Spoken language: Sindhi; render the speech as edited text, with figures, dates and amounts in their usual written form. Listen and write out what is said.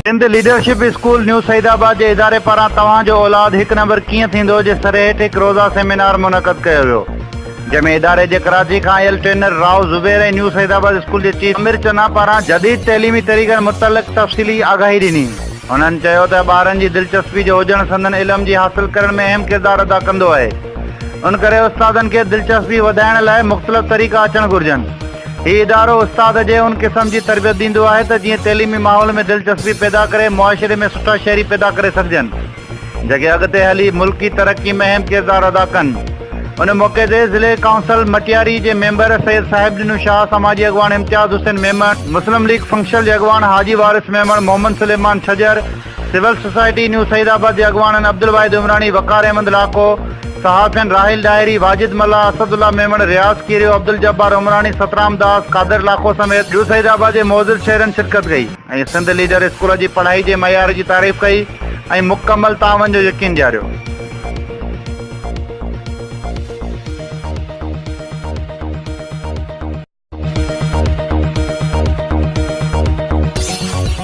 Sindh leadership school new Saeedabad جي اداري پاران توهان جو اولاد هڪ نمبر ڪيئن ٿيندو جي سري هيٺ هڪ روزه سيمينار منعقد ڪيو ويو جنهن ۾ اداري جي ڪراچي کان آيل trainer Rao Zubair ۽ new Saeedabad school جي چيف عامر چنا پاران جديد تعليمي طريقن متعلق تفصيلي آگاهي ڏني. هنن چيو ته ٻارن جي دلچسپي جو هجڻ سندن علم جي حاصل ڪرڻ ۾ اهم ڪردار ادا ڪندو آهي ان ڪري استادن کي دلچسپي وڌائڻ لاء مختلف طريقا اچڻ گهرجن. هي ادارو استاد جي ان قسم جي تربيت ڏيندو آهي ته جيئن تعليمي ماحول ۾ دلچسپي پيدا ڪري معاشري ۾ سٺا شهري پيدا ڪري سگهجن جيڪي اڳتي هلي ملڪي ترقي ۾ اهم ڪردار ادا ڪن. ان موقعي تي ضلعي ڪائونسل مٽياري جي ميمبر سيد صاحب ڏنو شاهه، سماجي اڳواڻ امتياز حسين ميمڻ، مسلم ليگ فنڪشل جي اڳواڻ حاجي وارث ميمڻ، محمد سليمان ڇڄر، سول سوسائٽي نيو سعيد آباد جي اڳواڻن عبدالواحد عمراڻي، وقار احمد لاکو، صحافين راحيل ڏاهري، واجد ملاح، اسد الله ميمڻ، رياض کيريو، عبدالجبار عمراڻي، سترام داس، قادر لاکو سميت نيو سعيد آباد جي معزز شهرين شرڪت ڪئي ۽ سنڌ ليڊر اسڪول جي پڙهائي جي معيار جي تعريف ڪئي ۽ مڪمل تعاون جو يقين ڏياريو.